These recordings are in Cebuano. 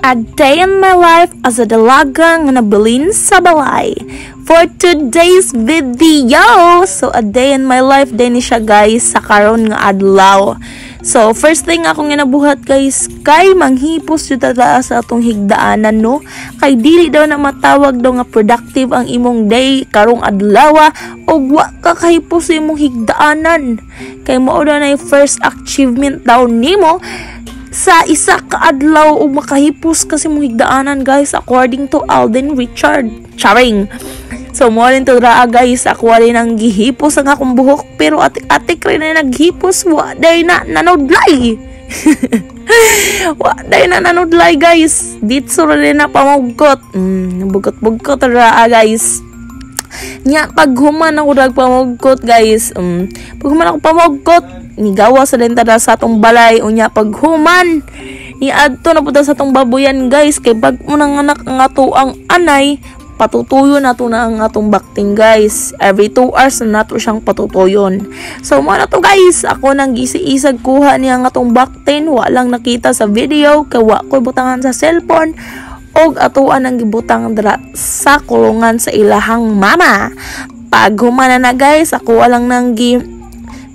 A day in my life as a dalaga nga nabilin sa balay. For today's video, so a day in my life din ni siya, guys, sa karon nga adlaw. So first thing akong ginabuhat, guys, kay manghipos jud ta sa atong higdaanan, no, kay dili daw na matawag daw nga productive ang imong day karong adlaw og wa ka kahipos sa imong higdaanan. Kay mao daw na first achievement daw nimo sa isa ka adlaw ug makahipos kasi mong higdaanan, guys, according to Alden Richard. Charing. So mo rin to raa, guys, ako rin ang gihipos ang akong buhok, pero atik-atik rin na naghipos, wa day na nanudlay. Wa day na nanudlay, guys. Ditso rin na pamugkot. Bugkot-bugkot raa, guys. Nya paghuman ako nagpamugkot, guys. Paghuman ako pamugkot, nigawa sa lentada sa atong balay. Unya paghuman ni adto na punta sa atong babuyan, guys, kay bag unang anak ang ato ang anay, patutuyo na to na ang atong bakting, guys. Every 2 hours na nato siyang patutuyon. So mo na to, guys, ako nang gisi-isag kuha niya ang atong baktin. Wa lang nakita sa video kay wa ko butangan sa cellphone og atuan ang gibutang dra sa kulungan sa ilahang mama. Pag humana na, guys, ako lang nang gi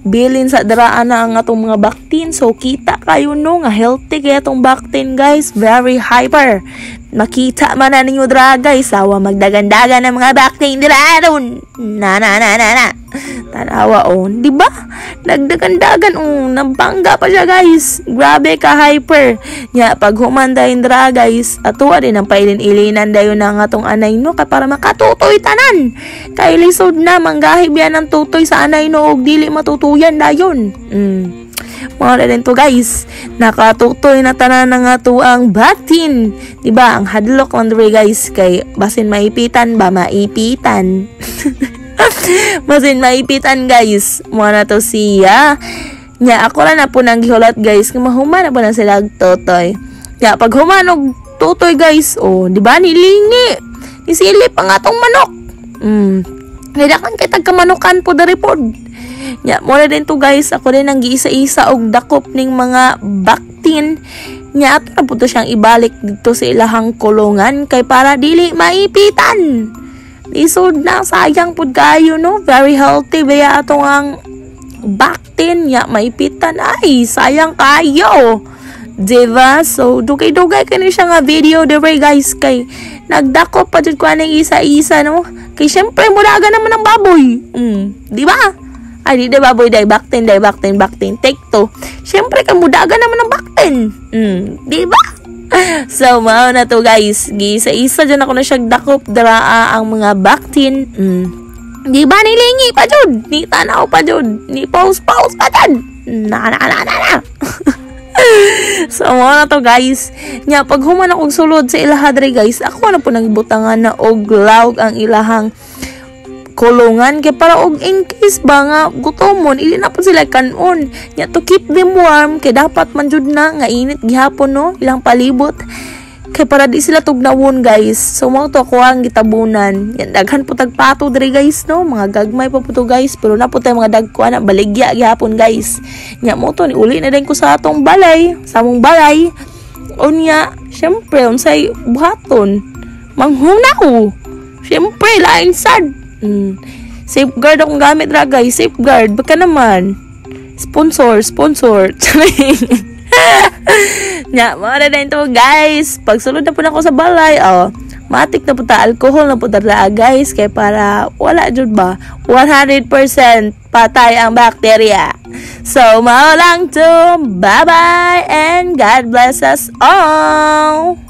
bilin sa daraan na ang atong mga baktin. So kita kayo, no, nga healthy kay atong baktin, guys, very hyper. Makita man na ninyo dra, guys, sawa magdagandagan ng mga baktin dira ron na na na na na. Tanawa, oh, di ba? Nagdagandagan, oh, nabangga pa siya, guys. Grabe ka hyper. Nya pag human dayon dra, guys, ato din ang pailin-ilinan dayon na ang atong anay, no, kay para makatutoy tanan. Kay lisod na manggahi biya ng tutoy sa anay, no, og dili matutuyan dayon. Mga na din to, guys. Nakatutoy na tanan ng ato ang batin. Diba? Ang hadlok lang diri, guys, kay basin maipitan ba? Maipitan. Basin maipitan, guys. Mo na to siya. Nya ako ra na po nang gihulat, guys, nga mahuman na po na sila totoy. Nya pag human og tutoy, guys, oh, di ba nilingi? Nisilip ang atong manok. Nidakan kay tagkamanukan po dari pod. Nya mo na din to, guys, ako din ang giisa-isa og dakop ning mga baktin. Nya ato na po to siyang ibalik dito sa ilahang kulungan kay para dili maipitan. Lisod na, sayang pud kayo, no. Very healthy baya atong ang baktin, nya maipitan, ay sayang kayo. Diba? So, dugay-dugay kani siya nga video dire, guys, kay nagdako pa jud ko aning isa-isa, no. Kay syempre mulaga naman ang baboy. Di ba? Ay, di baboy day, baktin day, baktin, baktin. Take two. Syempre kay mudaga naman ang baktin. Di ba? So, mao na to, guys. Gisa-isa dyan ako na siya dakop daraa ang mga baktin. Di ba nilingi pa jud? Ni tanaw pa jud. Ni pause pause pa jud. Na na na na na. So, mao na to, guys. Nya, pag human akong sulod sa ilaha dre, guys, ako na po nagbutangan na og lawg ang ilahang kulungan kay para og in case ba nga gutomon, ili na po sila kanon. Nya to keep them warm, kay dapat man jud na nga init gihapon, no, ilang palibot, kay para di sila tugnawon, guys. So mao to ako ang gitabunan. Yan, daghan po tagpato diri, guys, no, mga gagmay pa po to, guys, pero na po tayo mga dagko ana, baligya gihapon, guys. Nya mo to ni uli na din ko sa atong balay, sa among balay. Unya syempre, unsay buhaton? Manghunaw syempre, lain sad. Safeguard akong gamit ra, guys. Safeguard. Baka naman. Sponsor, sponsor. Nya, mga na din to, guys. Pagsulod na po na ako sa balay, oh, matik na po ta, alcohol na po ta, guys. Kay para, wala jud ba? 100% patay ang bakterya. So, mao lang to. Bye-bye and God bless us all.